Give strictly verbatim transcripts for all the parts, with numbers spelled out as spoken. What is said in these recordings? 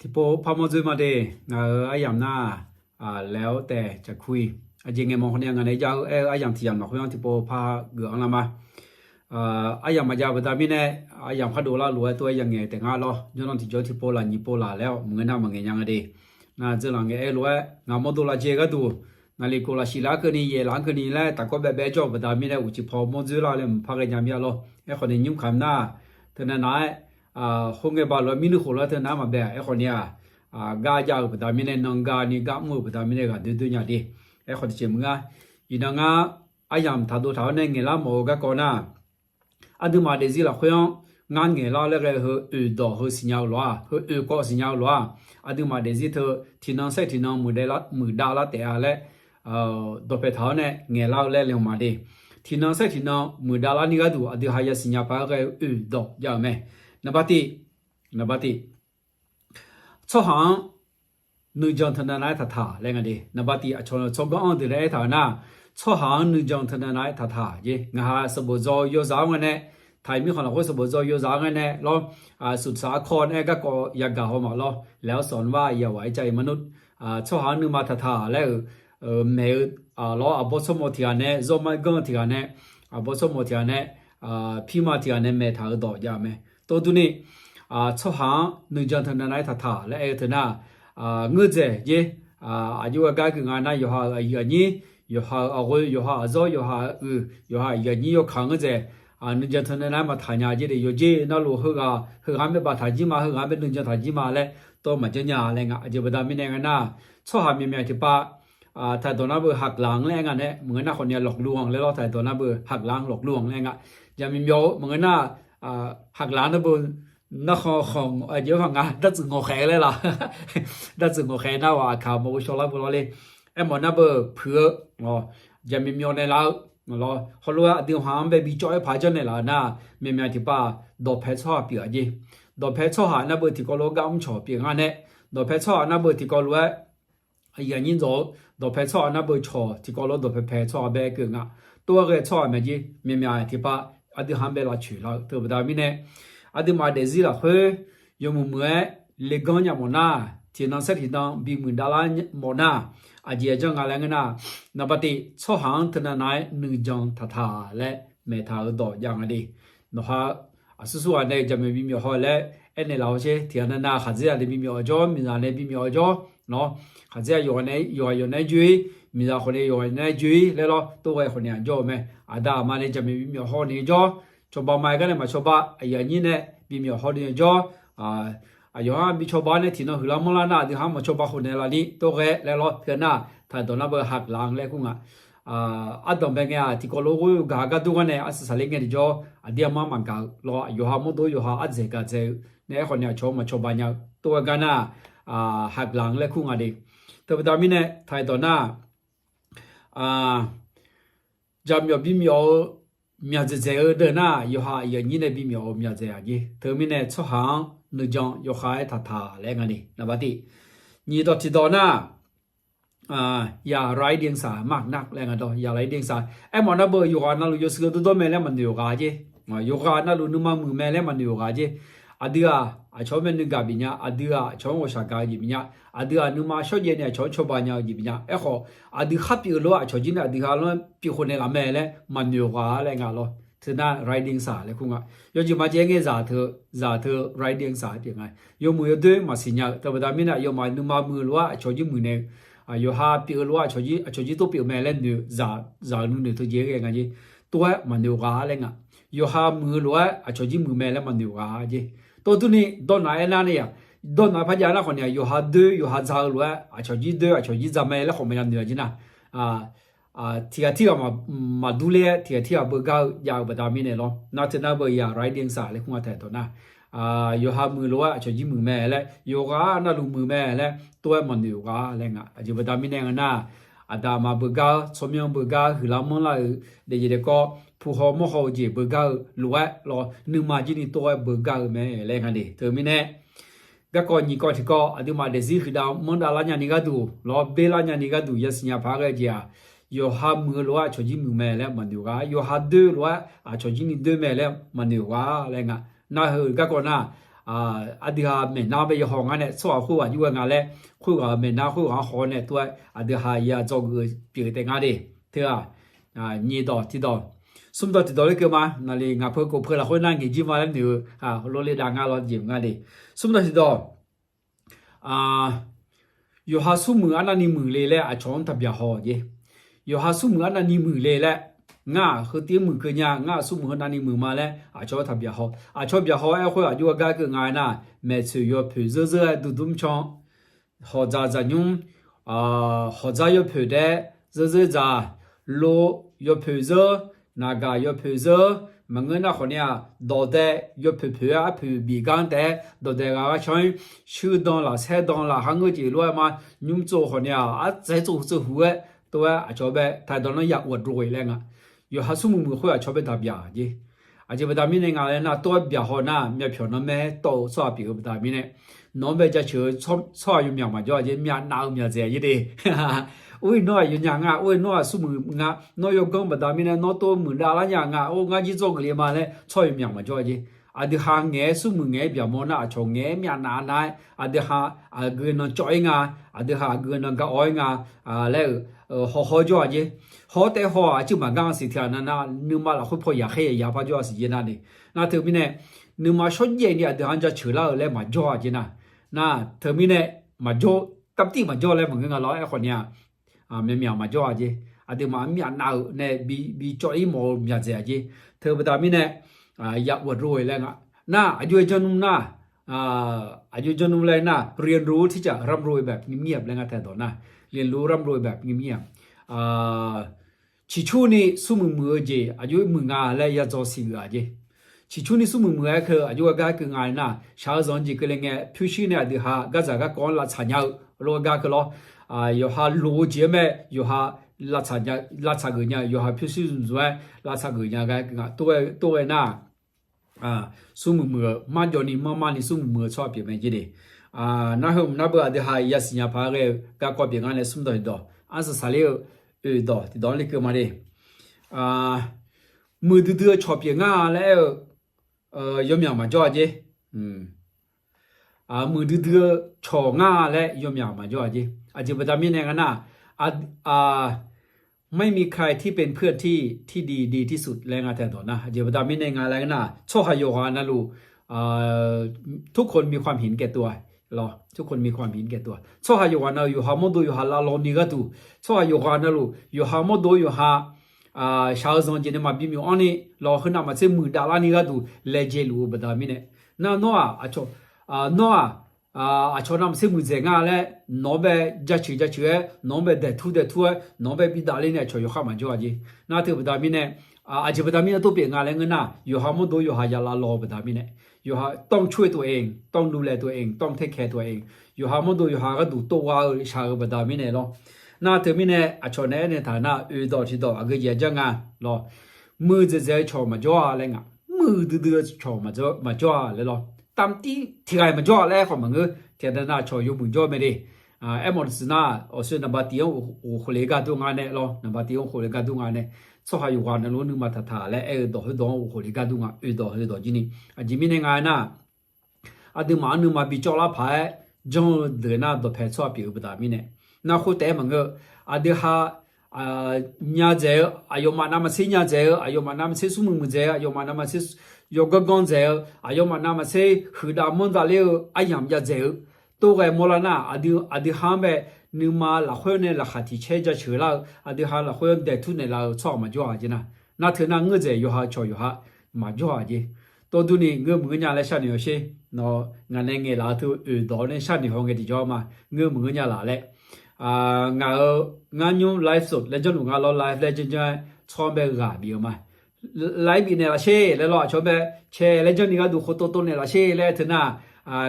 Tiqpov par mawr dzoer ma de. Ngaq-euq aryamq nar, laer-awr taef caqkur-ir. Aqjeq ngaeq mawf khawf ni ngaq nae jav-eu aer-eu aryamq tiq yamq lafkhoer-anr tiqpov par geuf-anr lar ma. Aryamq maqjav baqda mirnae, aryamq khar dovlar lof-aer tov-aer yangaeq taef ngar lawr. Jawrnan tiqjawr tiqpov laf nyiq pov laf laer-awr maqngeur nar maqngaeq nya nga de. Nar dzeur laf ngae aer-eu lof-aer ngaq mawrdo lafjae gharduq, naqli kof lafshif laf-anr keuvni yaef laf-anr keuvni laer taqkawr baebae jawr-eu baqda mirnae uqcif paw mawr dzoer lar laer mqpar ghae nya mir-a lawr. Aerkhawf ni nymr kamq nar, teunav nav-aer khoerngae baq lof-aer mirnuir khof lof-aer teunav maqbae-aq. Aerkhawf ni-aq, gar jav-euq baqda mirnae nan gani gar mr-euq baqda mirnae ghaq doer doer nya de. Aerkhawf tiqjeq maqngeur. Iqnan ngar aryamq taqdov taq-awr nae ngaeqlar mawf-eu garkawv nar, aqduimaf daefzir lafkhoer-anr ngar ngaeqlar laer ghae-eu heu oeq dawq heu siqnya-eu lof-aq, heu oeq kawv siqnya-eu lof-aq, aqduimaf daefzir teu tiqnan saer tiqnan muiqdav lar taef-a laer dawqpae taq-awr nae ngaeqlar-eu laer le ma de. Tiqnan saer tiqnan muiqdav larni gharduq aqdui ha yasiqnya paq-aer ghae-eu oeq dawq jav-euq mae. Naqbar tiq, naqbar tiq, tsawrhaq-anr nuijan teunav nav-aer taqtaq laer nga de. Naqbar tiq, aqcawq tsawrganr-anr deuq laer aertaq-euq nar, tsawrhaq-anr nuijan teunav nav-aer taqtaq jeq. Ngaq ha sanqbof dzaw-eu yawzaq-anr ngae nae, taq-iq mirkhanq lafkhoer sanqbof dzaw-eu yawzaq-anr ngae nae lawr, suqsaq arkawr nae aer garkawv yagaq haw ma lawr. Laer-awr sanqnmr-aq yawaeq-aer cav-ir manur, tsawrhaq-anr nuima taqtaq laer-euq maeq-eu lawr, aqbawr tsawrmawq tiq ghaq nae, zawr mar ganr tiq ghaq nae, aqbawr tsawrmawq tiq ghaq nae, pirma tiq ghaq nae maeq taq-eu dawq jav-eu mae. Tov durni, tsawrhaq-anr nuijan teunav nav-aer taqtaq laer aer-eu teu nar, ngeur dzaeq jeq, aqjox-aer gar keuv nga nar, yawqha-euq aqyuif aqnyir, yawqha-euq aqghoe, yawqha aqzawr, yawqha-euq uiq, yawqha aqyuif aqnyir yawkaq ngeur dzaeq, nuijan teunav nav-aer maqtaq nya jeq de. Yawqjeq navluf heughaq heughaq-anr bae baftaq jir ma, heughaq-anr bae nuijan taq jir ma laer tov maqjanr nya laer nga. Aqjeq baqda mirnae nga nar, tsawrhaq myaqmyaq tiqpav taq-euq dawq nar beu haqlaq-anr laer nga nae maqngeur nar khawf ni-a lawqluv-anr laer lawr, taq-euq dawq nar beu haqlaq-anr lawqluv-anr laer nga. Jaqmyawf myawf-eu maqngeur nar, haqlaq nar beu narkhan khanq aqjeq-anr paq nga dartsuif ngawqkhaeq laer laf. Dartsuif ngawqkhaeq nar-aq aqkaq mawf-eu shawrlar beu lawr le. Aermawf nar beu puiq-eu, jaqmyawf myawf naeqlaf-eu lawr. Hawlof-aer aqdui haq-anr bae bi cawv-aer paq janrnaeq laf-eu nar, myaqmyaq tiqpav dawqpae tsawrhaq pyeuf-a jeq. Dawqpae tsawrhaq nar beu tiqkawv lof-aer gar mrcawq pyeuf nga nae, dawqpae tsawrhaq nar beu tiqkawv lof-aer aqyuif aqnyir dzawq-eu, dawqpae tsawrhaq nar beu cawq tiqkawv lof-aer dawqpae pae tsawrhaq bae keuv nga. Tov-aer ghae tsawrhaq mae jeq. Myaqmyaq tiqpav aqdui haq-anr bae lavcoeq laf-eu teu baqda mirnae, aqduimaf daefzir lafkhoer yawmuiq muiq-aer leganr nya mawf nar, tiqnan saer tiqnan bimuiq davlar mawf nar, aqjeq aqjanr nga laer ngeur nar, naqbar tiq tsawrhaq-anr teunav nav-aer nuijan taqtaq laer maeqtaq-eu dawq jav nga de. Nawqha aqsur sur ghaq nae jaqmyawf bimyawf haw laer aernaeq laf-awr sher. Tiqghaq nav nav khaqdzerzaq nae bimyawf-eu jawr, miqzaq nae bimyawf-eu jawr lawr. Khaqdzerzaq yawqghaq nae yawqghaq yawq nae joe-ir, miqzaq khawf nae yawqghaq nae joe-ir laer lawr. Tov ghae khawf ni-a jawr-eu mae. Aqda aqma nae jaqmyawf bimyawf haw ni jawr, cawba ma-aer gar nae maqcawba, aqyuif aqnyir nae bimyawf haw ni jawr, aqyawf-anr bi cawba nae tiqnan huiqlar manrlar nar aqdui ha-anr maqcawba khawf naeq laf ni tov ghae laer lawr. Teu nar taq-euq dawq nar beu haqlaq-anr laer kur nga. Ardanq bae ngae-aq tiqkawv lof-aer ghoer-eu gaq-eu gar dur gar nae arsaq saqler ngae tiqjawr, aqdir armar maqgaq-eu lawr, yawqha mawrdo yawqha ardzaeq gaq dzae-eu nae aerkhawf ni aqcawq-anr maqcawba nya-eu tov-aer gar nar, haqlaq-anr laer kur nga de. Teu baqda mirnae taq-euq dawq nar, jaqmyawf bimyawf-eu myaqdzaeq dzaeq-eu deuq nar, yawqha aqyuif aqnyir nae bimyawf-eu myaqdzaeq aqjeq. Teumirnae tsawrhaq-anr nuijan yawkhav-aer taqtaq laer nga ni naqbar tiq. Nyiq dawq tiqdawq nar, อย่าไร้เดียงสา มากนัก laer nga dawr. อย่าไร้เดียงสา aermawf nar beu yawqghaq navluf yawshuif dawrdawr mae laer maqnoeq-euq ghaq jeq. Yawqghaq navluf nuima muiq mae laer maqnoeq-euq ghaq jeq. Aqdui-aq aqcawq-anr myavnuiv gaq bif nya, aqdui-aq aqcawq-anr ghawqshaq gaq-eu jeq bif nya, aqdui-aq nuima shawrjaev ni aqcawq-anr cawba nya-eu jeq bif nya. Aerkhawf aqdui khar pyeuf-eu lof-aer aqcawq jir nae aqdui ha lof-aer pyeuf khawf naeq laf mae laer maqnoeq-euq ghaq laer nga lawr. Teu nar ไร้เดียงสา laer kur nga. Yawjeq maqjav ngae zaq teu, zaq teu ไร้เดียงสา pyeuf nga. Yawmuiq yawdoer maqsiq nya-eu teu baqda mirnae yawmaf nuima muiq-eu lof-aer aqcawq jir muiq naeq-eu, yawqha pyeuf-eu lof-aer aqcawq jir, aqcawq jir tov pyeuf mae laer noeq-eu zaq-euq nuinoeq teu jeq ghae nga jeq. Tov-aer maqnoeq ghaq laer nga. Yawqha muiq-eu lof-aer aqcawq jir muiq mae laer maqnoeq ghaq jeq. Tov durni dawrnaq aernar nae yaq, dawrnaq parjav nar khawf ni-aq yawqha doer yawqha dza-eu lof-aer aqcawq jir doer aqcawq jir dza mae laer khawf maqya noeq-a jeq nar, tiqghaq tirghaq maqdur ler-aer tiqghaq tirghaq beugar-eu jav-eu baqda mirnae lawr. Nar teu nar beu อย่าไร้เดียงสา laer kur nga taq-euq dawq nar, yawqha muiq lof-aer aqcawq jir muiq mae laer, yawqghaq navluf muiq mae laer tov-aer maqnoeq ghaq laer nga. Aqjeq baqda mirnae nga nar, aqda aqma beugar-eu, tsawrmyanr beugar-eu, huiqlar manrlar-euq daefjeq daefkawv, puq haw mawr haw-eu jeq beugar-eu lof-aer lawr, nuima jir ni tov-aer beugar-eu mae laer nga de. Teumirnae garkawv nyiq kawv tiqkawv aqduimaf daefzir huiqdav manrdav lar nyani gharduq lawr, berlar nyani gharduq yasiq nya paq-aer ghae jeq-aq, yawqha muiq-eu lof-aer aqcawq jir muiq mae laer maqnoeq ghaq, yawqha doer-eu lof-aer aqcawq jir ni doer mae laer maqnoeq ghaq laer nga. Nar heu garkawv nar, aqdui ha maeqnar bae yahaw ngar nae tsawrhaq khoerghaq jov-aer nga laer, khoerghaq-euq maeqnar khoerghaq-anr haw-awr nae tov-aer aqdui ha ya dzawgeuf pyeuf-eu taef nga de. Teu-aq, nyiq dawq tiqdawq, smr dawq tiqdawq lekeuv ma. Naqli ngaq peu kof peu lafkhoer nar ngaeq jir ma laer noeq-eu, lorle dav ngar lawr jeq nga de. Smr dawq tiqdawq, yawqha smrmuiq arnavni muiqle laer aqcawq-anr taqbyaq haw-awq jeq. Yawqha smrmuiq arnavni muiqle laer, ngar-aq heutiv muiqkeuv nya, ngar-aq smrmuiq heunavni muiq ma laer aqcawq-anr taqbyaq haw. Aqcawq byaq haw-aer khoer aqjox gar keuv nga nar, maeqtsoeq yawpoeq zeur zeur-aer duqdmr can, hawqdzaq dzaqnymr, hawqdzar yawpoeq daef-aer zeur zeur dzaq, lo yawpoeq zeur, naqgaq yawpoeq zeur, maqngeur nar khawf ni-aq dawqdae yawpoeq poeq-aer arpoeq bif gar taef-aer dawqdae ghaq gharcan-ir, shuir dan lafsaer dan lafkha ngeur jeq lof-aer ma, nymr tsov khawf ni-aq ardzaeq tsov tsov huq-aer tov-aer aqcawq bae taqdanq nar ya ghawqdov-eq laer nga. Yawqha smrmuiq muiq khoer aqcawq bae daqbyaq jeq. Aqjeq baqda mirnae nga laer nar, tov-aer byaq haw nar myavpyawq narmaer tawv-eu tsawrhaq pyeuf-eu baqda mirnae, nawq-anr bae jaceuq-eu tsawrhaq yawmyaq maqjawr-a jeq, myavnav-eu myavdzaeq jeq de. Or-ir nawr-aq yawnyaf nga, or-ir nawr-aq smrmuiq nga, nawr yawganr baqda mirnae nawr tov muiqdav lar nya nga, or ngar jir dzawgeuf le ma laer tsawrhaq yawmyaq maqjawr-a jeq. Aqdui ha ngaeq-aer smrmuiq ngaeq-aer byaq mawr nar aqcawq ngaeq-aer myavnav nar-aer, aqdui ha aqgeu nan cawv-ir nga, aqdui ha aqgeu nan gar awv-ir nga laer-euq hawhaw jawr-a jeq. Hawr taef haw-aq aqcuiv maqgar-a siq tiq ghaq na nar, nuima lafkhoer paw yaqkhaer yaya par jawr-a siq jeq nar de. Nar teumirnae, nuima shawrjaev ni aqdui ha-anr jaceuq lar-eu laer maqjawr-a jeq nar. Nar teumirnae, maqjawr, tamqtiv maqjawr laer maqngeur nga lawr. Aerkhawf ni-aq, myavmyaq maqjawr-a jeq. Aqduimaf-anr myavnav-euq nae bi cawv-ir mawf-eu myavdzaeq-a jeq. Teu baqda mirnae, ya ghawqdov-eq laer nga. Nar aqjox-aer janr nmr nar, aqjox janr nmr laer nar, เรียนรู้ที่จะร่ำรวยแบบเงียบๆ laer ngar tae dawq nar, เรียนรู้ร่ำรวยแบบเงียบๆ ciqcurni smrmuiq muiq-eu jeq aqjox-aer muiq nga laer ya dzaw siq geuf-a jeq. Ciqcurni smrmuiq muiq-aer keuv aqjox gar keuv nga nar, shaq-eu zanq jeq keuvle ngae pyurshuir nae aqdui ha gardzaq garkawv-anr lavtsaq nya-eu lof-aer gar keuv lawr. Yawqha loq-eu jeq-anr mae, yawqha lavtsaq geuf nya-eu, yawqha pyurshuir zmqzmq-aer lavtsaq geuf nya gar keuv nga. Tov-aer nar, smrmuiq muiq-eu marjawvni marmarni smrmuiq muiq-eu tsawrhaq pyeuf mae jeq de. Nar heu nar beu aqdui ha yasiq nya paq ghae-eu garkawv pyeuf ngar nae smr dawq tiqdawq, arsaq saqler-eu oeq dawq tiqdawq-anr lekeuv ma de. Muiqdui dui-eu cawq pyeuf ngar laer aer-eu, yawmyaq maqjawr-a jeq. Muiqdui dui-eu cawq ngar laer yawmyaq maqjawr-a jeq. Aqjeq baqda mirnae nga nar, ไม่มีใครที่เป็นเพื่อนที่ ที่ดีที่สุด laer ngar tae dawq nar, aqjeq baqda mirnae nga laer nar, tsawrhaq yawqghaq navluf, ทุกคนมีความเห็นแก่ตัว lawr, ทุกคนมีความเห็นแก่ตัว tsawrhaq yawqghaq navluf yawqha mawrdo yawqha lavlawni gharduq, tsawrhaq yawqghaq navluf yawqha mawrdo yawqha shaq-eu zanq jeq nae maqbi myof-anr ni lawr, heu navmaqtser muiqdav larni gharduq laejae luf-eu baqda mirnae, nar nawr-aq, nawr-aq, aqcawq navmaqtser muiqdzaeq nga laer nawq-anr bae jaceuq jaceuq-aer, nawq-anr bae daeqtur daeqtur-aer, nawq-anr bae bidavler ni aqcawq yawkhav maqjawr-a jeq. Nar teu baqda mirnae, aqjeq baqda mirnae tov pyeuf nga laer ngeur nar, yawqha mawrdo yawqha ya lavlaw-eu baqda mirnae, yawqha ต้องช่วยตัวเอง ต้องดูแลตัวเอง ต้อง take care ตัวเอง yawqha mawrdo yawqha gharduq tov gha-eu shaq-eu baqda mirnae lawr. Nar teumirnae aqcawq nae aernaeq taq nar, oeq dawq tiqdawq aqgeu jeq-a janr nga lawr. Muiqdzaeq dzaeq-eu cawq maqjawr-a laer nga, muiqdui dui-eu cawq maqjawr-a laer lawr. Tamqtiv tiq ghaq-iq maqjawr-a laer khawf maqngeur, tiqghaq nar cawq yawmuiq jawr mae de. Aermawf-eu siq nar, awqshoe naqba tiq-anr ghof khof le gar dur nga nae lawr, naqba tiq-anr ghof khof le gar dur nga nae, tsawrhaq yawqghaq navluf nuima taqtaq laer aer-eu dawq heudawq-anr ghof khof le gar dur nga, oeq dawq heudawq jir ni. Aqjeq mirnae nga aernar, aqduimaf-anr nuima bi cawv lar paq-aer janr-eu deuq nar dawqpae tsawrhaq pyeuf-eu baqda mirnae, nar khoer taef-aer maqngeur-eu, aqdui ha nya dzaeq-eu, aqyawfmaf navmaqtser nya dzaeq-eu, aqyawfmaf navmaqtser smrmuiq muiqdzaeq-eu, aqyawfmaf navmaqtser yawganr ganr dzaeq-eu, aqyawfmaf navmaqtser huiqdav manrdavler-eu aryamq jav dzaeq-eu, tov ghae mawrlar nar, aqdui ha-anr bae nuima lafkhoer nae laqkhaq tiq caer jaceuq lar-eu, aqdui ha lafkhoer-anr daeqtur naeqlaf-eu tsawrhaq maqjawr-a jeq nar, nar teu nar ngeur dzaeq yawqha cawq yawqha maqjawr-a jeq. Tov durni ngeur maqngeur nya laer sharnoeq-awr sher. Nawq ngaq nae ngaeqlaf-eu teu oeq dawq nae sharnoeq haw ngae tiqjawr ma, ngeur maqngeur nya laf laer. Ngaq-euq ngar nymr ไลฟ์สด laer janrluf nga lawr, ไลฟ์ laer janrjanr-aer tsawr-anr bae ghaq bif-eu ma. ไลฟ์ bifnaeq laf sher laer lawr, aqcawq-anr bae cae laer janrni gharduq khov tov tov naeq laf sher laer teu nar,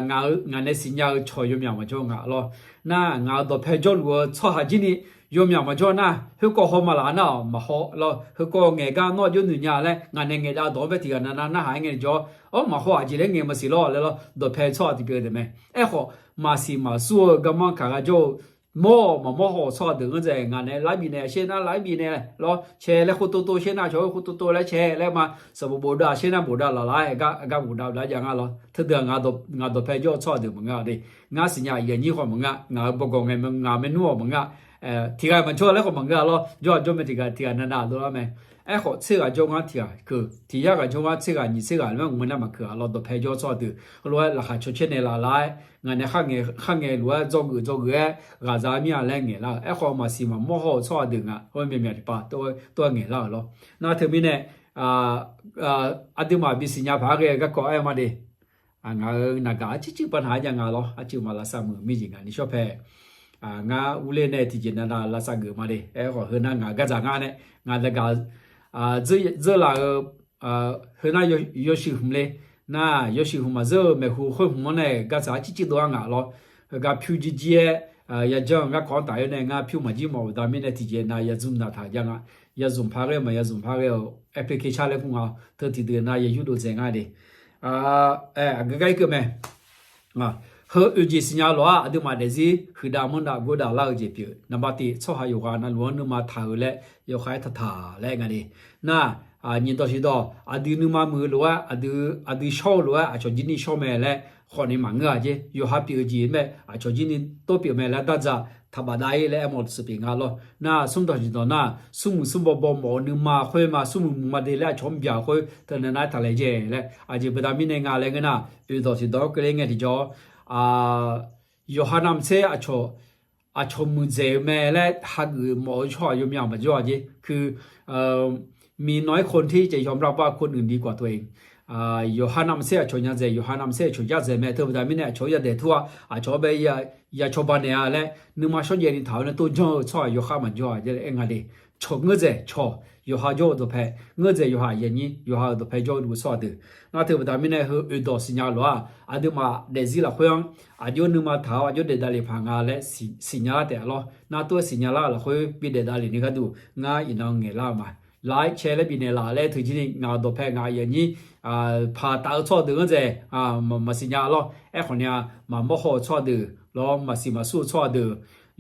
ngaq-eu ngaq nae siqnya-eu cawq yawmyaq maqjawr nga lawr. Nar ngaq-euq dawqpae jawrluf-eu tsawrhaq jir ni yawmyaq maqjawr nar, heukawv haw ma laf nar-awq maqhaw lawr, heukawv ngaeq gar nawr aqjox noeq nya laer ngaq nae ngaeqdav dawq-anr bae tiqghaq navnav narhaq-aer ngae jawr-awr, maqhaw aqjeq laer ngaeq maqsiq lawr laer lawr, dawqpae tsawrhaq tiqbyan-eu taef mae. Aerkhawf, maqsiq maqsur-eu garmanr kaq gar jawr-eu mawr-awq maqmawr haw-awq tsawrhaq deuq-anr dzaeq ngaq nae lar bifnaeq sher nar lar bifnaeq lawr, cae laer khov tov tov sher nar cawq-eu khov tov tov laer cae laer ma, sanqbof bof dav sher nar bof dav laf lar-aer gar gar bof dav dav jav nga lawr. Teudeuq-aq ngaq dawqpae jawr-eu tsawrhaq deuq maqngeur-a de. Ngar siqnya aqyuif aqnyir khawf maqngeur, ngaq-euq bawqgawq ngae ngaq maernmr-awq maqngeur, tiq ghaq maqjawr laer khawf maqngeur-a lawr. Jawr-aq jawr mae tiq ghaq tiq ghaq navnav dovlar mae. Aerkhawf tser ghaq jawr ngar tiq ghaq keuq, tiq yar ghaq jawr ngar tser ghaq nyiq tser ghaq laer maqngeur nar maqkeuq-a lawr. Dawqpae jawr-eu tsawrhaq deuq heulof-aer laqkhaq cawcaer naeqlaf lar-aer ngaq nae khar ngae luf-aer dzawgeuf dzawgeuf-aer ghaqza mir-a laer ngaeqlar-euq. Aerkhawf maqsiq maqmawr haw-eu tsawrhaq deuq ngaq-anr myaqmyaq tiqpav tov-aer ngaeqlar-euq lawr. Nar teumirnae aqduimaf bisiqnya paq-aer ghae-eu garkawv aer ma de. Ngaq-euq naqgaq arcir cir pav naq-aer jav nga lawr. Arcuiv ma lavsav muiq mirjeq ngaq ni shawr pae. Ngar urler nae tiqjeq navnav lavsav geuf ma de. Aerkhawf heunar ngaq-euq gardzaq ngar nae ngaq naqgaq dzeur laf-eu heunar yawshuif hmq le. Nar yawshuif hmq maqzeur-eu maeqhu khoer hmq-anr nae gardzaq arcir cir dov-aer ngaq lawr. Heugar pyur jir jir-aer yajanr-eu garkawv-anr taf-aer nae ngar pyur maqjir mawf-euq da mirnae tiqjeq nav yazmq naq taq jav nga. Yazmq par ghae maq yazmq par ghae-euq application laer kur nga. Teu tiqdeuq nav yayur dov dzaeq nga de. Aqgeu gar irkeuv mae. Heu oeq jeq siqnya lof-aer aqduimaf daefzir huiqdav manrdav gordaq lar-eu jeq pyeuf. Naqba tiq tsawrhaq yawqghaq navluf-anr nuima taq-euq laer yawkhav-aer taqtaq laer nga de. Nar nyiq dawq siq dawq aqdui nuima muiq-eu lof-aer aqdui shawr-eu lof-aer aqcawq jir ni shawr mae laer khawf ni maqngeur-a jer. Yawqha pyeuf-eu jeq mae aqcawq jir ni tov pyeuf mae laer dardzaq taqbaf dav-ir laer aermawf-eu tsuif pyeuf nga lawr. Nar smr dawq siq dawq nar smrmuiq smrbaw baw mawf-eu nuima khoer ma smrmuiq muiq ma de laer aqcawq-anr byaq khoer teu navnav-aer taq laejae laer aqjeq baqda mirnae nga laer ngeur nar oeq dawq siq dawq-anr keuvle ngae tiqjawr yawqha navmaqtser aqcawq muiqdzaeq-eu mae laer hageuf mawf-eu tsawrhaq yawmyav maqjawr-a jer. คือมีน้อยคนที่จะยอมรับว่าคนอื่นดีกว่าตัวเอง yawqha navmaqtser aqcawq nya dzaeq yawqha navmaqtser aqcawq yar dzaeq mae teu baqda mirnae aqcawq-anr yadaef tur-a aqcawq-anr bae ya cawba naeq-a laer nuima shawrjaev ni taq-awr nae tov janr-eu tsawrhaq yawkhav maqjawr-a aer nga de. Cawq ngeur dzaeq cawq yawqha jawr-eu dawqpae, ngeur dzaeq yawqha aqyuif aqnyir yawqha-euq dawqpae jawr-eu deuq-eu tsawrhaq deuq. Nar teu baqda mirnae heu oeq dawq siqnya lof-aer aqduimaf daefzir lafkhoer-anr aqjox nuima taq-awr aqjox daef davlef paq nga laer siqnya lar taef-a lawr. Nar tov-aer siqnya lar-eu lafkhoer bi daef davlef ni gharduq ngar iqnan ngaeqlar-eu ma. Laf-aer cae laer bifnaeq laf laer teu jir ni ngaq-euq dawqpae ngaq aqyuif aqnyir paq taf-eu tsawrhaq deuq-anr dzaeq maqsiqnya lawr. Aerkhawf ni-a maqmawr haw-eu tsawrhaq deuq lawr maqsiq maqsur-eu tsawrhaq deuq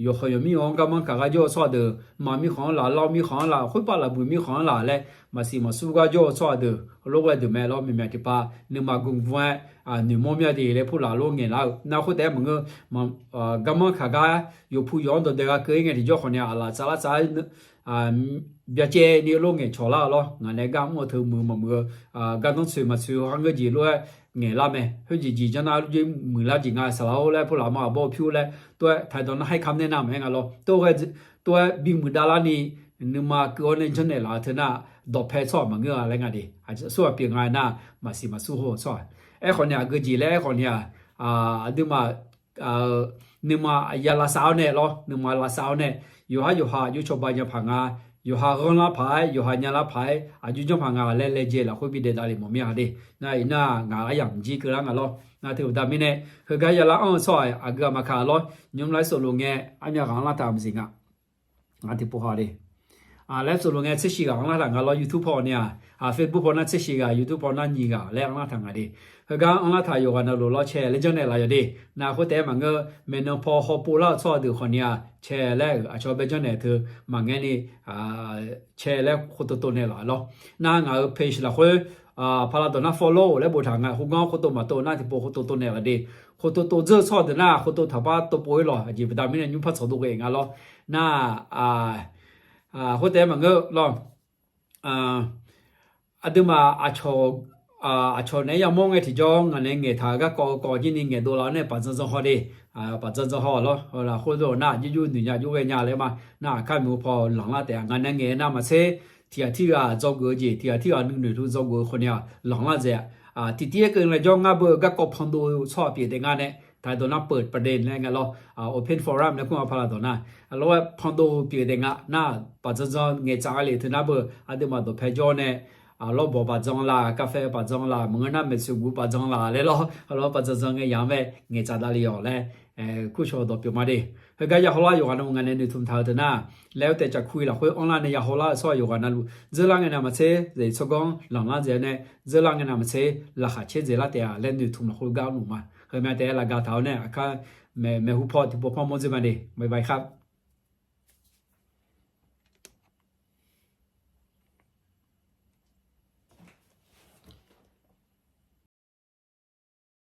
yawqkhawq yawqmir-anr garmanr kaq gar jawr-eu tsawrhaq deuq maqmir khanq-anr laf lawr mir khanq-anr laf khoerpav laf buiq mir khanq-anr laf laer maqsiq maqsur gar jawr-eu tsawrhaq deuq lor ghae deuq mae lawr. Myaqmyaq tiqpav nuima guvguv-aer noeqmawr mir-a de laer pulaf lor ngaeqlar-eu nar khoertaef-aer maqngeur. Garmanr kaq gar yawqpu yawq-anr dawqdae gha keuv-ir ngae tiqjawr khawf ni-a aqlaf tsavlar tsav-aer byacaevni-eu lor ngaeqcawq lar-eu lawr. Ngaq nae gar mr-eu teu muiq-eu maqmuiq-eu gardanr tsoeq maqtsoeq-eu kharngeur jeq lof-aer ngaeqlar mae. Khoerjeq jeq janr nar lor jeq muiqlar jeq nga saqlaq-or laer pulaf ma aqbawr-eu pyur laer tov-aer taqdawq nar haerkam nae nar maqaer nga lawr. Tov-aer bimuiq davlar ni nuima keuv-awr nae janrnaeq laf-eu teu nar dawqpae tsawrhaq maqngeur-a laer nga de. Aqsurghaq pyeuf nga nar maqsiq maqsur haw-eu tsawrhaq. Aerkhawf ni-a aqgeujeq laer aerkhawf ni-a aqduimaf nuima ya lavsav-awr nae lawr nuima lavsav-awr nae yawqhar yawqha aqjox cawba nya paq nga. Yawqha ghanrlar paq-aer yawqha nyalar paq-aer aqjox janr paq nga laer laejae lafkhoer bi daef davlef mawf mir-a de. Nar iqnar ngaq aryamq jir keuvlar nga lawr. Nar teu baqda mirnae heugar yalar anr-eu tsawrhaq aqgeu aqma kaq lawr nymr lar-aer sofloq ngae armyav ghaq anrlar taq maqsiq nga. Ngar tiqpov ha de. Laer sofloq ngae tser shiq ghaq anrlar taq nga lawr YouTube paw ni-a Facebook paw nar tser shiq ghaq YouTube paw nar nyiq ghaq laer anrlar taq nga de. Heugar anrlar taq yawqghaq navluf lawr cae laer janrnaeq laf yawq de. Nar khoertaef-aer maqngeur maeqnan paw hawpov lar-eu tsawrhaq deuq khawf ni-a cae laer-euq aqcawq bae janrnaeq teu maqngaer ni cae laer khov tov tov naeq laf lawr. Nar ngaq-euq page lafkhoer paqlaqdawq nar follow laer boftaq nga khoergar khov tov maqtov nar tiqpov khov tov tov naeq laf de. Khov tov tov dzeur-eu tsawrhaq deuq nar khov tov taqpar tov pov-ir lawq aqjeq baqda mirnae nymr par tsawq dov ghae nga lawr. Nar khoertaef-aer maqngeur lawr. Aqduimaf aqcawq naeq-aer yamawr ngae tiqjawr ngaq nae ngaeqtaq-eu garkawv kawv jir ni ngaeqdov laf-awr nae paqdzan dzan haw de. Paqdzan dzan haw lawr lafkhoer dov-awq nar aqjox jur noeq nya jur ghae nya laer ma. Nar aqkar muiq-eu paw lanqlar taef-a ngaq nae ngaeq-aer nar maqtser tiq ghaq tiq ghaq dzawgeuf-eu jeq tiq ghaq tiq ghaq nuinoeq teu dzawgeuf-eu khawf ni-a lanqlar dzaeq-a. Tiqtiv-aer keuv nae jawr ngar beu-eu garkawv pandov-eu tsawrhaq pyeuf taef nga nae taqdawq nar peuq paqdae laer nga lawr. Open forum laer kur nga paqlaqdawq nar. Lawr-aer pandov pyeuf taef nga nar paqdzan dzan ngaeqtsaf-a lef teu nar beu aqduimaf dawqpae jawr nae lawrbawq paqdzan laf, kafae paqdzan laf, maqngeur nar maeqtsoeq guv paqdzan laf laer lawr. Lawr paqdzan dzan ngae yamq-anr mae ngaeqtsaf davle-awq laer kurcaw dawq pyeuf ma de. Heugar ya hawlar yawqghaq navluf ngaq nae noeqtmq taq-eu teu nar laer-aer taef caf kur-i lafkhoer anrlar nae ya hawlar-eu tsawrhaq yawqghaq navluf dzeurlar ngae navmaqtser zaeq tsawrganr lanqlar dzaeq-awr nae dzeurlar ngae navmaqtser laqkhaq caer dzaeqlar taef-a laer noeqtmq lafkhoer gar luf ma. Heumya taef-aer lafgaq taq-awr nae aqkar maeqhu paw tiqpov par mawr dzoer ma de, bye bye ครับ.